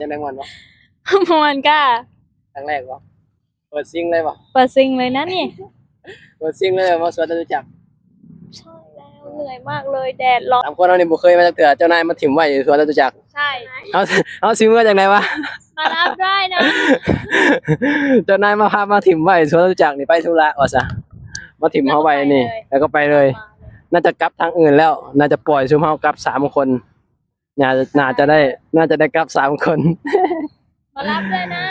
ຍັງໄດ້ມ່ວນບໍ່? ມ່ວນກະ ຄັ້ງແລກບໍ່? ເປີດຊິງເລີຍບໍ່? ເປີດຊິງເລີຍນະນີ້ ເປີດຊິງເລີຍມາສວນຈະຕຸຈັກ. ໃຊ່ແລ້ວ ເໝື່ອຍມາກເລີຍ ແດດຮ້ອນ. ສາມຄົນເຮົານີ້ບໍ່ເຄີຍມາຈັກເທື່ອ ເຈົ້ານາຍມາຖິ້ມໄວ້ຢູ່ສວນຈະຕຸຈັກ. ໃຊ່ ເຮົາ ເຮົາຊິເມືອຈັ່ງໃດວະ? ມາຮັບດ້ວຍນະ ເຈົ້ານາຍມາພາມາຖິ້ມໄວ້ສວນຈະຕຸຈັກນີ້ ໄປທຸລະວ່າຊະ ມາຖິ້ມເຮົາໄວ້ນີ້ ແລ້ວກໍໄປເລີຍ ແລ້ວກໍໄປເລີຍ. ໜ້າຈະກັບທາງອື່ນແລ້ວ ໜ້າຈະປ່ອຍຊຸມເຮົາກັບສາມຄົນ. ໜ້າ ໜ້າຈະໄດ້ ໜ້າຈະໄດ້ກັບສາມຄົນ ມາຮັບດ້ວຍນະ.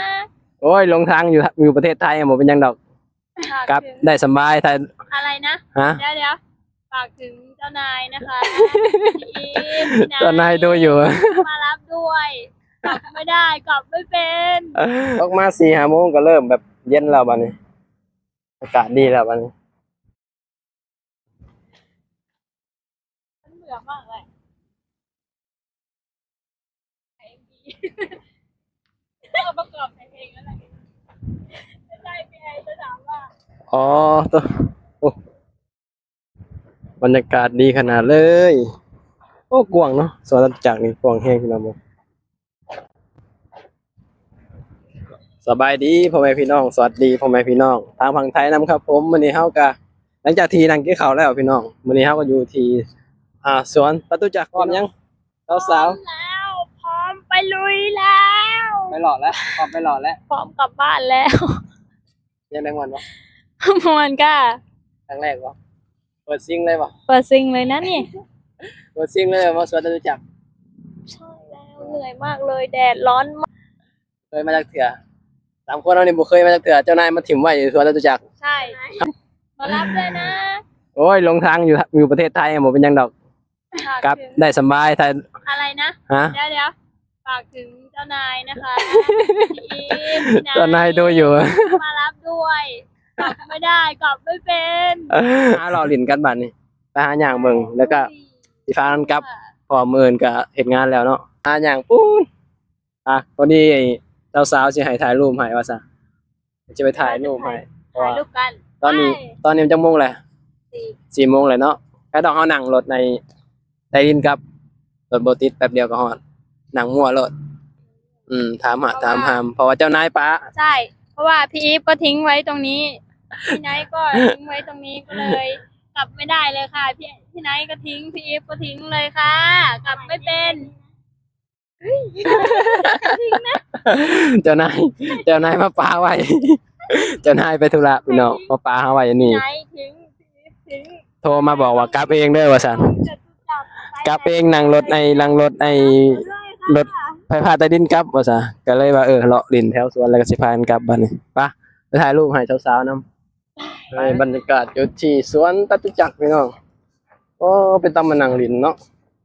ໂອ້ຍ ຫຼົງທາງຢູ່ ຢູ່ປະເທດໄທ ບໍ່ເປັນຫຍັງດອກ ກັບໄດ້ສະບາຍ. ອະໄລນະ? ຮະ? ດຽວໆ ຝາກເຖິງເຈົ້ານາຍນະຄະ ເຈົ້ານາຍດູຢູ່ ມາຮັບດ້ວຍ ກັບໄມ່ໄດ້ ກັບໄມ່ເປັນ. ອອກມາສີ່ຫ້າໂມງກໍເລີ່ມແບບເຢັນແລ້ວບາດນີ້ ອາກາດດີແລ້ວບາດນີ້. ມັນເບື່ອມາກເລີຍ ເອົາປະກອບໃສ່ເພງນັ້ນແຫຼະ ໃຊ້ເພງຈະຖາມວ່າ ອໍ ໂຕ ໂອ້ ບັນຍາກາດດີຂະໜາດເລີຍ. ໂອ້ ກວ້າງເນາະ ສວນຈະຕຸຈັກນີ້ກວ້າງແຮງພີ່ນ້ອງ. ສະບາຍດີພໍ່ແມ່ພີ່ນ້ອງ ສະຫວັດດີພໍ່ແມ່ພີ່ນ້ອງທາງຝັ່ງໄທນຳຄັບຜົມ. ມື້ນີ້ເຮົາກະ ຫຼັງຈາກທີ່ນັ່ງກິນເຂົ້າແລ້ວພີ່ນ້ອງ ມື້ນີ້ເຮົາກໍຢູ່ທີ່ ອ່າ ສວນຈະຕຸຈັກ. ພ້ອມຍັງສາວໆ? ພ້ອມແລ້ວ ພ້ອມໄປລຸຍແລ້ວ ໄປຫຼໍ້ແລ້ວ ພ້ອມໄປຫຼໍ້ແລ້ວ ພ້ອມກັບບ້ານແລ້ວ. ຍັງໄດ້ມ່ວນບໍ່? ມ່ວນກະ ຄັ້ງແລກບໍ່? ເປີດຊິງເລີຍບໍ່? ເປີດຊິງເລີຍນະນີ້ ເປີດຊິງເລີຍມາສວນຈະຕຸຈັກ. ໃຊ່ແລ້ວ ເໝື່ອຍມາກເລີຍ ແດດຮ້ອນມາກ. ເຄີຍມາຈັກເທື່ອ ສາມຄົນເຮົານີ້ບໍ່ເຄີຍມາຈັກເທື່ອ ເຈົ້ານາຍມາຖິ້ມໄວ້ຢູ່ສວນຈະຕຸຈັກ. ໃຊ່ ມາຮັບດ້ວຍນະ. ໂອ້ຍ ຫຼົງທາງຢູ່ ຢູ່ປະເທດໄທ ບໍ່ເປັນຫຍັງດອກ ກັບໄດ້ສະບາຍ. ອະໄລນະ? ຮະ? ດຽວໆ ຝາກເຖິງເຈົ້ານາຍນະຄະ ເຈົ້ານາຍດູຢູ່ ມາຮັບດ້ວຍ ກັບໄມ່ໄດ້ ກັບໄມ່ເປັນ. ຫາເລາະຫຼິ້ນກັນບາດນີ້ ໄປຫາຍ່າງເບິ່ງ ແລ້ວກະຊິພາກັນກັບ ເພາະມື້ອື່ນກະເຮັດງານແລ້ວເນາະ. ຫາຍ່າງປູ້ນ ອ່ະ ພໍດີສາວໆຊິໃຫ້ຖ່າຍຮູບໃຫ້ວ່າຊະ ຊິໄປຖ່າຍຮູບໃຫ້ ເພາະວ່າ ຖ່າຍຮູບກັນ ຕອນນີ້ ໄປ ຕອນນີ້ມັນຈັກໂມງແລ້ວ? ສີ່ ສີ່ໂມງແລ້ວເນາະ. ກະຕ້ອງເຮົານັ່ງລົດໃນໃຕ້ດິນກັບ ລົດບໍ່ຕິດ ແປັບດຽວກໍຮອດ ນັ່ງມົ້ວໂລດ. ອືມ ຖາມຫາ ຖາມຫາ ເພາະວ່າເຈົ້ານາຍປະ. ໃຊ່ ເພາະວ່າພີ່ອີຟກໍຖິ້ງໄວ້ຕົງນີ້ ພີ່ໄນກໍຖິ້ງໄວ້ຕົງນີ້ ກໍເລີຍກັບໄມ່ໄດ້ເລີຍຄ່ະ. ພີ່ ພີ່ໄນກໍຖິ້ງ ພີ່ອີຟກໍຖິ້ງເລີຍຄ່ະ ກັບໄມ່ເປັນ. ເຈົ້ານາຍ ເຈົ້ານາຍມາປະໄວ້ ເຈົ້ານາຍໄປທຸລະພີ່ນ້ອງ ມາປະເຮົາໄວ້ນີ້ ໂທມາບອກວ່າກັບເອງເດີວ່າຊັ້ນ ກັບເອງ ນັ່ງລົດໄອ້ ນັ່ງລົດໄອ້ ລົດໄຟຟ້າໃຕ້ດິນກັບວ່າຊະ ກໍເລີຍວ່າ ເອີ ເລາະຫຼິ້ນແຖວສວນ ແລ້ວກໍຊິພາກັນກັບບາດນີ້. ປະ ໄປຖ່າຍຮູບໃຫ້ສາວໆນຳ. ໃນບັນຍາກາດຢູ່ທີ່ສວນຈະຕຸຈັກພີ່ນ້ອງ. ໂອ້ ເປັນຕາມານັ່ງຫຼິ້ນເນາະ.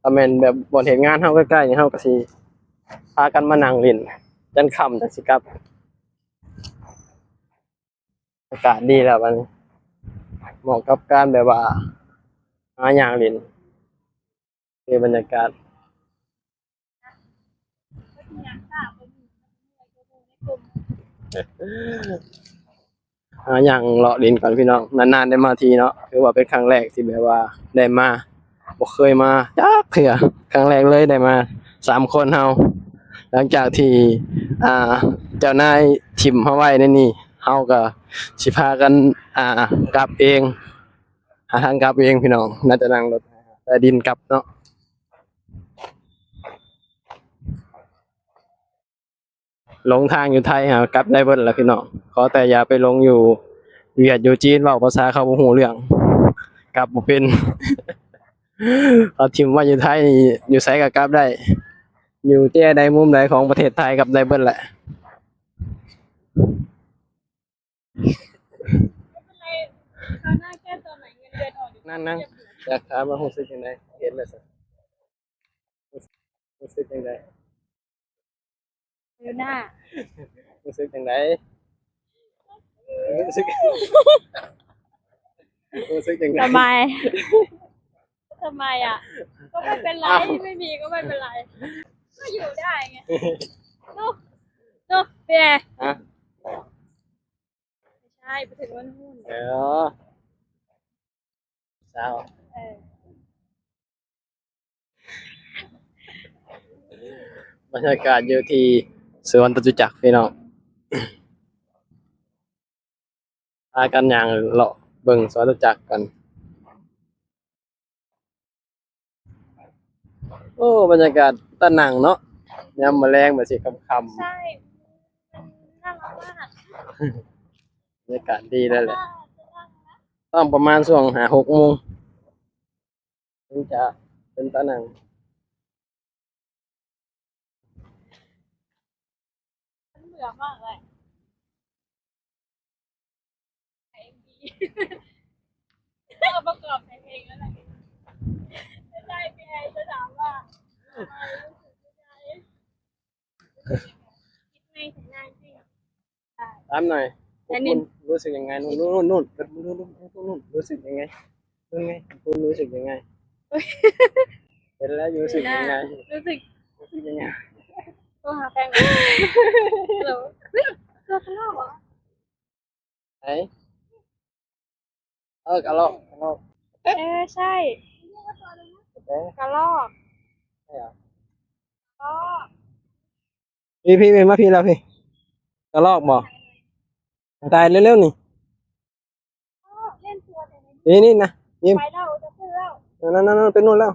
ຖ້າແມ່ນແບບບ່ອນເຮັດງານເຮົາໃກ້ໆນີ້ ເຮົາກໍຊິພາກັນມານັ່ງຫຼິ້ນ ຈົນຄ່ຳຈັ່ງຊິກັບ. ອາກາດດີແລ້ວບັດນີ້ ເໝາະກັບການແບບວ່າຫາຍ່າງຫຼິ້ນ. ຄືບັນຍາກາດ ຫາຍ່າງເລາະຫຼິ້ນກ່ອນພີ່ນ້ອງ. ນານໆໄດ້ມາທີເນາະ ຖືວ່າເປັນຄັ້ງແລກທີ່ແບບວ່າໄດ້ມາ ບໍ່ເຄີຍມາຈັກເທື່ອ ຄັ້ງແລກເລີຍໄດ້ມາສາມຄົນເຮົາ. ຫຼັງຈາກທີ່ ອ່າ ເຈົ້ານາຍຖິ້ມເຮົາໄວ້ໃນນີ້ ເຮົາກໍຊິພາກັນ ອ່າ ກັບເອງ ຫາທາງກັບເອງພີ່ນ້ອງ ໜ້າຈະນັ່ງລົດໃຕ້ດິນກັບເນາະ. ຫຼົງທາງຢູ່ໄທຫາກັບໄດ້ເບິດລະພີ່ນ້ອງ ຂໍແຕ່ຢ່າໄປຫຼົງຢູ່ຫວຽດຢູ່ຈີນ ເວົ້າພາສາເຂົາບໍ່ຮູ້ເລື່ອງ ກັບບໍ່ເປັນ. ເຂົາຖິ້ມໄວ້ຢູ່ໄທນີ້ ຢູ່ໃສກໍກັບໄດ້ ຢູ່ແຈໃດມຸມໃດຂອງປະເທດໄທກັບໄດ້ເບິດແຫຼະ. ນັ້ນ ນັ້ນ ຢາກຖາມວ່າຮູ້ສຶກຈັ່ງໃດ ເຫັນແລ້ວຊະ ຮູ້ສຶກຈັ່ງໃດ? ຢູ່ໜ້າ ຮູ້ສຶກຈັ່ງໃດ? ຮູ້ສຶກ ຮູ້ສຶກຈັ່ງໃດ? ສະບາຍ. ທຳໄມອະ? ກໍໄມ່ເປັນໄລ ອ້າວ ໄມ່ມີກໍໄມ່ເປັນໄລ ກໍຢູ່ໄດ້ໄງ ເນາະ ເນາະ ເປັນໄງ? ຮະ? ໄມ່ໃຊ່ ໄປເຖິງວັນພຸ້ນ ເອີ ເຊົ້າ ເອີ ບັນຍາກາດຢູ່ທີ່ ສວນຈະຕຸຈັກພີ່ນ້ອງ ພາກັນຍ່າງເລາະເບິ່ງສວນຈະຕຸຈັກກັນ. ໂອ້ ບັນຍາກາດຕານັ່ງເນາະ ຍາມມື້ແລງແບບຊີ້ຄ່ຳໆ ໃຊ່ ມັນໜ້າລັກມາກ ບັນຍາກາດດີເລີຍແຫຼະ ຕ້ອງປະມານຊ່ວງຫ້າຫົກໂມງ ເຖິງຈະເປັນຕານັ່ງ. ມັນເບື່ອມາກເລີຍ ເອັມວີ ເອີ ປະກອບໃນເພງນັ້ນແຫຼະ ໃຊ່ ພີ່ໄອຈະຖາມວ່າ ຮູ້ສຶກຈັ່ງໃດ? ຄິດໃໝ່ເຖິງນາງຈິງ ຖາມໜ່ອຍ ອັນນີ້ ຮູ້ສຶກຍັງໄງ? ນູ້ນໆ ຮູ້ສຶກຍັງໄງ? ນູ້ນໄງ ຄູນຮູ້ສຶກຍັງໄງ? ເຫັນແລ້ວຮູ້ສຶກຍັງໄງ? ຮູ້ສຶກ ຮູ້ສຶກຍັງໄງ? ໂທຫາແຟນ ເອີ ເອີ ກະລອກ ກະລອກ ເອີ ໃຊ່ ເອີ ກະລອກ ໃຊ່ຫວາ? ກະລອກ ພີ່ໆ ມາພີ່ແລ້ວພີ່ ກະລອກບໍ່? ຖ່າຍເລັວໆ ນີ້ ນີ້ ນີ້ນະ ນີ້ ໄປແລ້ວ ຈະຂຶ້ນແລ້ວ ນັ້ນໆ ໄປໂນ່ນແລ້ວ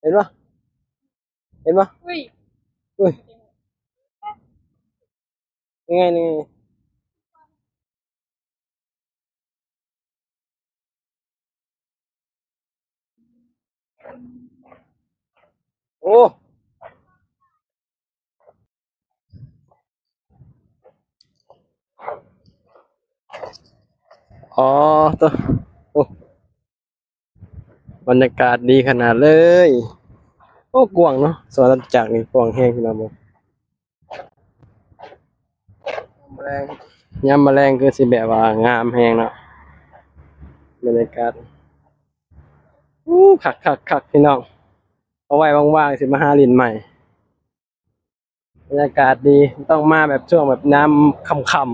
ເຫັນບໍ່? ເຫັນບໍ່? ອຸ້ຍ ອຸ້ຍ ນີ້ໄງ ນີ້ໄງ. ໂອ້ ອໍ ໂຕ ໂອ້ ບັນຍາກາດດີຂະໜາດເລີຍ. ໂອ້ ກວ້າງເນາະ ສວນຈະຕຸຈັກນີ້ກວ້າງແຮງພີ່ນ້ອງເອີຍ. ຍາມມື້ແລງ ຍາມມື້ແລງຄືຊິແບບວ່າງາມແຮງເນາະ ບັນຍາກາດ. ອູ້ ຄັກໆໆ ພີ່ນ້ອງ ເອົາໄວ້ວ່າງໆ ຊິມາຫາຫຼິ້ນໃໝ່. ບັນຍາກາດດີ ຕ້ອງມາແບບຊ່ວງແບບຍາມຄ່ຳ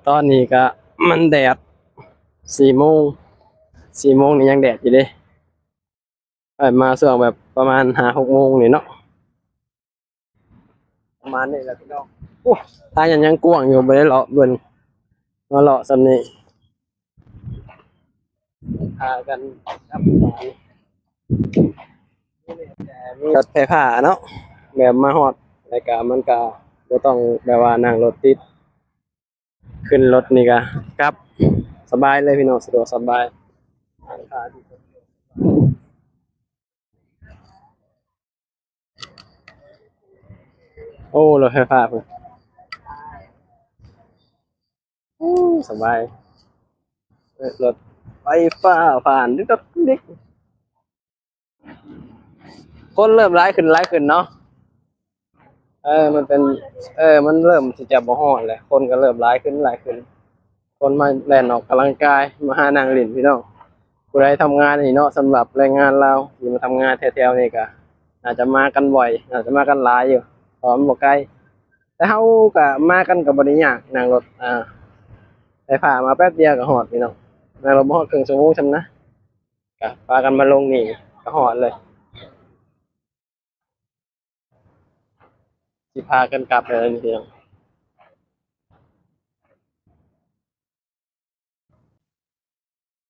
ໆ ຕອນນີ້ກະມັນແດດ ສີ່ໂມງ ສີ່ໂມງນີ້ຍັງແດດຢູ່ເດ້ ໃຫ້ມາຊ່ວງແບບປະມານຫ້າຫົກໂມງນີ້ເນາະ ປະມານນີ້ແຫຼະພີ່ນ້ອງ. ໂອ້ ທາງຍັງ ຍັງກວ້າງຢູ່ ບໍ່ໄດ້ເລາະເບິ່ງ ມາເລາະສ່ຳນີ້ ພາກັນກັບບ້ານ. ມີລົດໄຟຟ້າເນາະ ແບບມາຮອດ ແລ້ວກະມັນກະບໍ່ຕ້ອງແບບວ່ານັ່ງລົດຕິດ ຂຶ້ນລົດນີ້ກະກັບສະບາຍເລີຍພີ່ນ້ອງ ສະດວກສະບາຍ. ໂອ້ ລົດໄຟຟ້າເພິ່ນ ໂອ້ ສະບາຍ ເອີ ລົດໄຟຟ້າຜ່ານດິກດິກດິກ. ຄົນເລີ່ມຫຼາຍຂຶ້ນ ຫຼາຍຂຶ້ນເນາະ ເອີ ມັນເປັນ ເອີ ມັນເລີ່ມທີ່ຈະບໍ່ຮ້ອນແລ້ວ ຄົນກໍເລີ່ມຫຼາຍຂຶ້ນ ຫຼາຍຂຶ້ນ. ຄົນມາແລ່ນອອກກຳລັງກາຍ ມາຫານັ່ງຫຼິ້ນພີ່ນ້ອງ. ຜູ້ໃດທຳງານນີ້ເນາະ ສຳລັບແຮງງານລາວທີ່ມາທຳງານແຖວໆນີ້ກະໜ້າຈະມາກັນບ່ອຍ ໜ້າຈະມາກັນຫຼາຍຢູ່ ເພາະວ່າມັນບໍ່ໄກ ແຕ່ເຮົາກະມາກັນກະບໍ່ໄດ້ຍາກ ນັ່ງລົດ ອ່າ ໄຟຟ້າມາແປັບດຽວກະຮອດພີ່ນ້ອງ ນັ່ງລົດບໍ່ຮອດເຄິ່ງຊົ່ວໂມງຊ້ຳນະ ກະພາກັນມາລົງນີ້ກະຮອດເລີຍ. ຊິພາກັນກັບແລ້ວນີ້ພີ່ນ້ອງ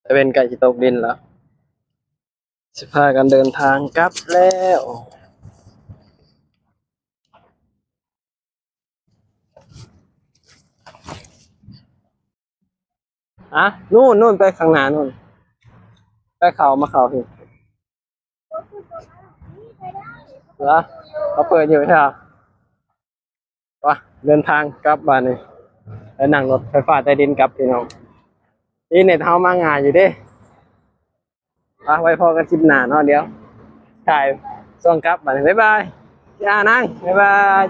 ຕາເວັນໃກ້ຊິຕົກດິນແລ້ວ ຊິພາກັນເດີນທາງກັບແລ້ວ. ອະ ນູ້ນໆ ໄປຂ້າງໜ້ານູ້ນ ໄປເຂົ້າ ມາເຂົ້າພີ້ ເອີ ເຂົາເປີດຢູ່ໃຊ່ ໄປ ເດີນທາງກັບບາດນີ້ ໄປນັ່ງລົດໄຟຟ້າໃຕ້ດິນກັບພີ່ນ້ອງ. ນີ້ເນັດເຮົາມາງ່າຍຢູ່ເດ້. ອ່ະ ໄວ້ພໍ້ກັນຄລິບໜ້າເນາະ ດຽວຖ່າຍຊ່ວງກັບບາດນີ້ ບາຍບາຍ ຢ່ານາງ ບາຍບາຍ.